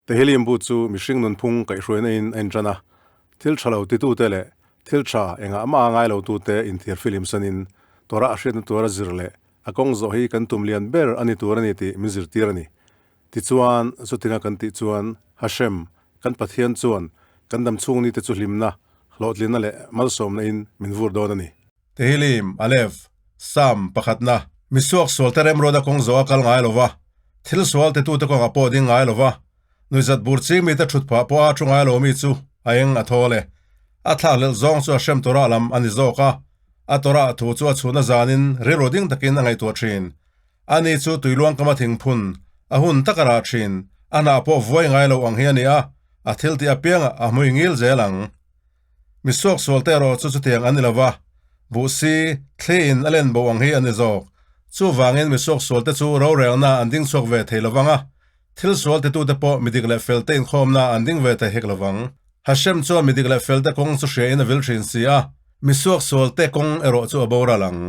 Tehillim bu chu mihring nunphung kaihhruaina in a inṭan a, thil ṭha lo titute leh thil ṭha engah mah a ngai lotute inthiar filim sanin Torah hriatna tura zir leh a kawng zawh hi kan tum lian ber a ni tur a ni tih min zirtir a ni. Tichuan, chutinga kan tih chuan Hashem, kan Pathian chuan kan dam chhung nite chu hlimna, hlawhtlinna leh malsawmna in min vur dawn a ni. Tehillim, Aleph, Psalm, pakhatna, Mi suak sualte remruat a kawng zawh a kal ngai lo va, thil sual tetute kawngah pawh ding ngai lo va, nuihzat bur ching mite thut phah pawha thu ngai lo mi chu a eng a thawl e. A thlakhlelh zawng chu a hrem Torah lam a ni zawk a, a Torah thu chu a chhunna zanin rilru ding takin a ngaihtuah thin. Ani chu tuiluang kama thingphun, a hun taka rah thin, a hnah pawh vuai ngai lo ang hi a ni a, a thiltih apiangah a hmui ngil zel ang. Mi suaksualte erawh chu chutiang an ni lo va, buhsi, thliin a len bo ang hi an ni zawk. Chuvangin mi suaksualte chu rorelna an ding chhuak ve thei lo vang a, thil sual titute pawh mi dik leh felte inkhawmna an ding ve thei hek lo vang. Hashem chuan mi dik leh felte kawng chu hriain a vil thin si a, mi suaksualte kawng erawh chu a boral ang.